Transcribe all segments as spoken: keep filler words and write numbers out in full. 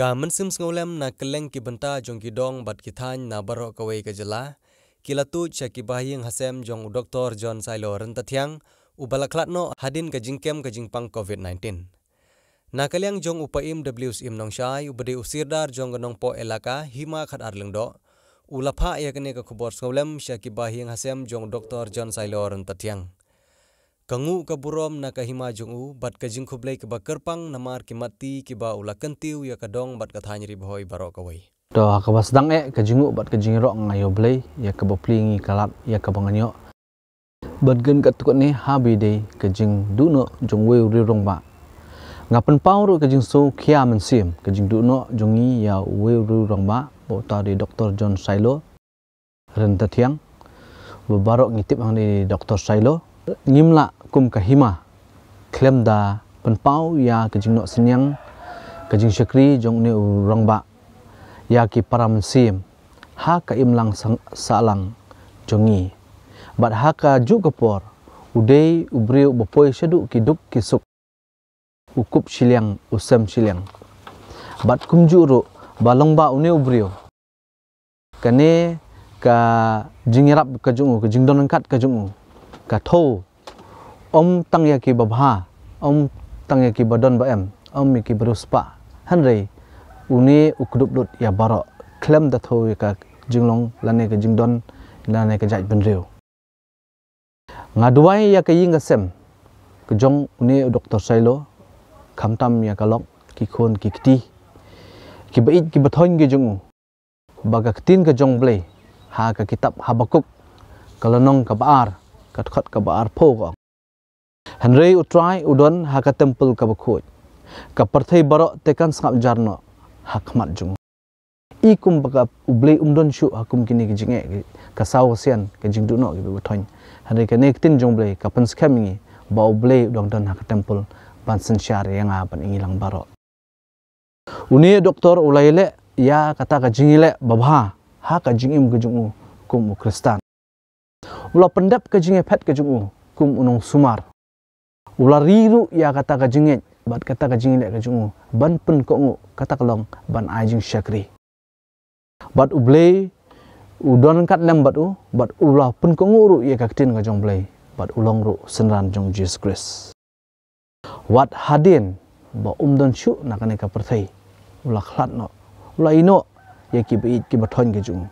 Ka mynsiem sngewlem na kylleng ki bynta jong ki dong bad ki thaiñ na baroh kawei ka jylla ki la tuid sha ki bahaïing hasem jong u Doktor John Sailo Ryntathiang, uba la khlad noh hadien ka jingkem ka jingpang COVID nineteen. Na ka liang jong u Paiem W Syiem Nongshai, uba dei u sirdar jong ka Nongpoh Elaka Hima Khatar Lyngdoh, u la phah ïa kane ka khubor sngewlem sha ki bahaïing hasem jong u Doktor John Sailo Ryntathiang. Ka nguh ka burom na ka hima jong u bad ka jingkhublei kaba kyrpang namar ki mat ti kiba u la kyntiew ïa ka dong bad ka thaiñ Ri Bhoi baroh kawei. To, ha kaba sdang eh ka jingnguh bad ka jingïaroh nga ïa U Blei ïa kaba plie ngi ka lad ïa kaba ngan ïoh. Bad ngan katto katne ha ba ïadei ka jingduh noh jong uwei u riew rangbah. Nga pynpaw ruh ka jingsngewkhia mynsiem ka jingduh noh jong ngi ïa uwei u riew rangbah, ba uta u dei Doktor John Sailo Ryntathiang, ba baroh ngi tip hangne Doktor Sailo. Ngim lah kum ka hima khlem da pynpaw ïa ka jingnoh synñiang, ka jingshakri jong une u rangbah ïa ki para mynsiem ha ka imlang sang-, sahlang jong ngi. Bad ha kajuh ka por u dei u briew ba poi shaduh ki duk ki suk, u kup shiliang, u sem shiliang. Bad kumjuh ruh ba long ba une u briew, kane ka jingïarap ka jong u, ka jingdon ryngkat ka jong u, ka thew ym tang ïa ki babha, ym tang ïa ki badon ba em, ym ïa ki bariewspah. Hynrei une u kdup lut ïa baroh khlem da thew ïa ka jinglong lane ka jingdon lane ka jaitbynriew. Nga duwai ïa ka ïing ka sem ka jong une u Doktor Sailo, khamtam ïa ka lok, ki khun ki kti, ki ba ïeit ki ba thoiñ ki jong u, ba ka ktien ka jong U Blei ha ka kitab Habakuk, ka lynnong kaba ar, ka dkhot kaba arphew ka ong: Hynrei U Trai u don ha ka templ kaba khuid. Ka pyrthei baroh te kan sngap jar noh ha khmat jong u. I kum ba ka U Blei um don shuh ha kum kine ki jingeh, ka saw ka sian, ka jingduh noh ki ba thoiñ. Hynrei kane ka ktien jong U Blei ka pynskhem ïa ngi ba U Blei u dang don ha ka templ ban synshar ïa nga bad ïa ngi lang baroh. Une u doktor u la ïaleh ïa kata ka jingïaleh babha ha ka jingim ka jong u kum u Khristan. U la pyndep ka jingïaphet ka jong u kum u nongsumar. U la ri ruh ïa kata ka jingngeit bad kata ka jingïaleh ka jong u ban pynkohnguh, kata ka long ban ai jingshakri. Bad U Blei u don ryngkat lem bad u, bad u la pynkohnguh ruh ïa ka ktien ka jong U Blei, bad u long ruh synran jong U Jisu Khrist. Wat hadien ba um don shuh na kane ka pyrthei, u la khlad noh, u la ïehnoh ïa ki ba ïeit ki ba thoiñ ka jong u.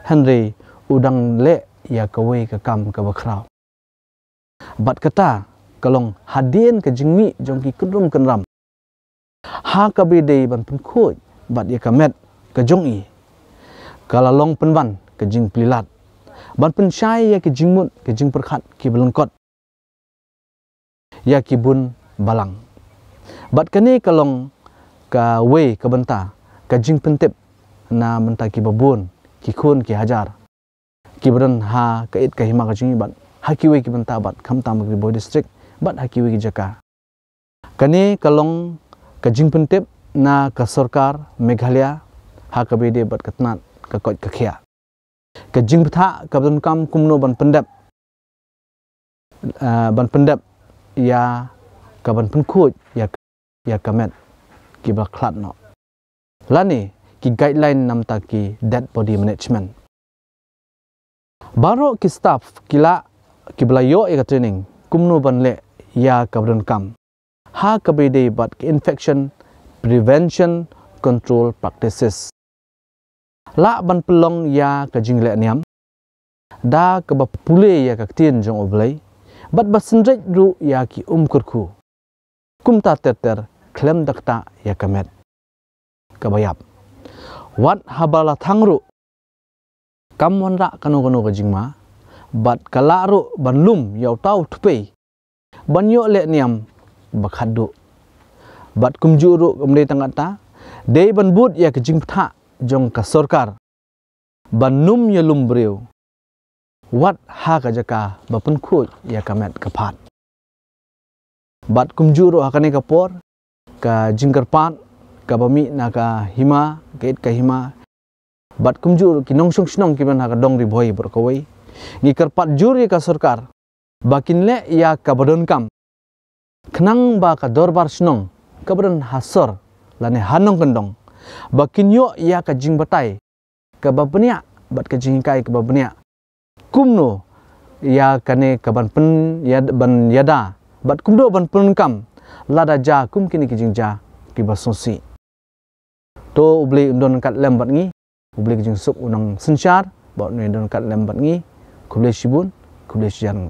Hynrei u dang leh ïa kawei ka kam kaba khraw. Bad kata ka long hadien ka jingmih jong ki kynrum kynram, ha kaba ïadei ban pynkhuid bad ïa ka met ka jong i, ka la long pynban ka jingplie lad ban pynshai ïa ki jingmut, ki jingpyrkhat ki ba lyngkot ïa ki bun balang. Bad kane ka long kawei ka bynta ka jingpyntip na bynta ki ba bun, ki khun ki hajar ki ba don ha ka ïit ka hima ka jong i bad ha kiwei ki bynta bad khamtam ha Ri Bhoi District bad ha kiwei ki jaka. Kane ka long ka jingpyntip na ka sorkar Meghalaya ha kaba ïadei bad ka tnat ka koit ka khiah. Ka jingbthah kaba donkam kumno ban pyndep, eh, ban pyndep ïa ka ban pynkhuid ïa, ïa ka met ki ba khlad noh, lane ki guideline na bynta ki dead body management. Baroh ki staff ki la, ki ba la ïoh ïa ka training kumno ban leh ïa kaba donkam ha kaba ïadei bad ki infection prevention control practices. Lah ban pynlong ïa ka jingleh niam da kaba pule ïa ka ktien jong U Blei bad ba synreit ruh ïa ki um kyrkhu. Kumta ter ter khlem da ktah ïa ka met kaba ïap. Wat haba la thang ruh, kam wanrah kano kano ka jingma, bad ka lah ruh ban lum ïa uta u thypei ban ïoh leh niam ba khatduh. Bad kumjuh ruh kam dei tang katta, dei ban bud ïa ka jingbthah jong ka sorkar ban ym ïalum briew wat ha ka jaka ba pynkhuid ïa ka met ka phad. Bad kumjuh ruh ha kane ka por, ka jingkyrpad kaba mih na ka hima, ka ïit ka hima, bad kumjuh ruh ki nongshong shnong ki ba don ha ka dong Ri Bhoi baroh kawei, ngi kyrpad jur ïa ka sorkar ba kin leh ïa kaba donkam, khnang ba ka dorbar shnong kaba don ha sor lane ha nongkyndong ba kin ïoh ïa ka jingbatai kaba bniah bad ka jinghikai kaba bniah. Kumno ïa kane ka ban pyn ïa ban ïada bad kumno ban pyndonkam lada jia kum kine ki jingjia kiba sngewsih. To U Blei un don ryngkat lem bad ngi, U Blei ka jingsuk un nang synshar bad un don ryngkat lem bad ngi. Khublei shibun, khublei shihajar.